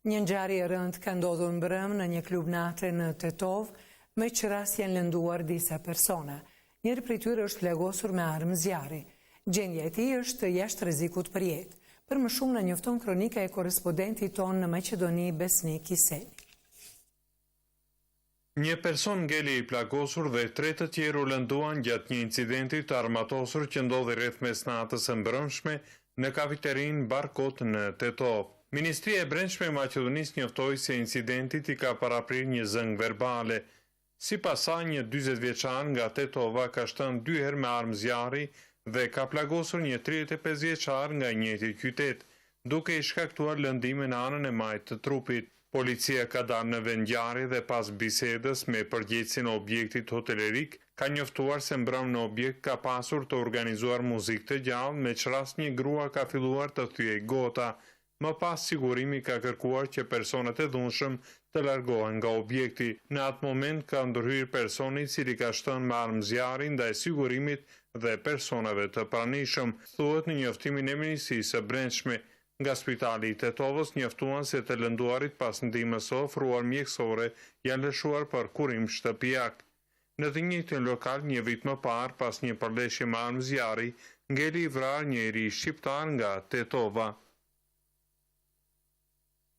Një ngjarje e rëndë ka ndodhur mbrëmë në një klub nate në Tetovë, me ç'rast janë lënduar disa persona. Njëri prej tyre është plagosur me armë zjarri. Gjendja e tij është jashtë rrezikut për jetë. Për më shumë na njofton kronika e korrespondentit tonë në Maqedoni, Besnik Iseni. Një person ngeli i plagosur dhe tre të tjerë u lënduan gjatë një incidenti të armatosur që ndodhi rreth mesnatës së mbrëmshme në kafiterinë Barkod në Tetovë. Ministria e Brendshme e Maqedonisë njoftoi se incidentit i ka paraprirë një zënkë verbale. Sipas saj, një 40 vjeçar nga Tetova ka shtënë dy herë me armë zjarri dhe ka plagosur një 35 vjeçar nga i njëjti qytet, duke i shkaktuar lëndime në anën e majtë të trupit. Policia ka dalë në vendngjarje dhe pas bisedës me përgjegjësin e objektit hotelerik, ka njoftuar se mbrëmë në objekt ka pasur të organizuar muzikë të gjallë, me ç'rast një grua ka filluar të thyejë gota. Më pas sigurimi ka kërkuar që personat e dhunshëm të largohen nga objekti. Në atë moment ka ndërhyrë personi i cili ka shtënë me armë zjarri ndaj sigurimit dhe personave të pranishëm, thuhet në njoftimin e Ministrisë së Brendshme. Nga spitali i Tetovës njoftuan se të lënduarit pas ndihmës së ofruar mjekësore janë lëshuar për kurim shtëpiak. Në të njëjtin lokal një vit më parë pas një përleshje me armë zjarri, ngeli i vrarë një i ri shqiptar nga Tetova.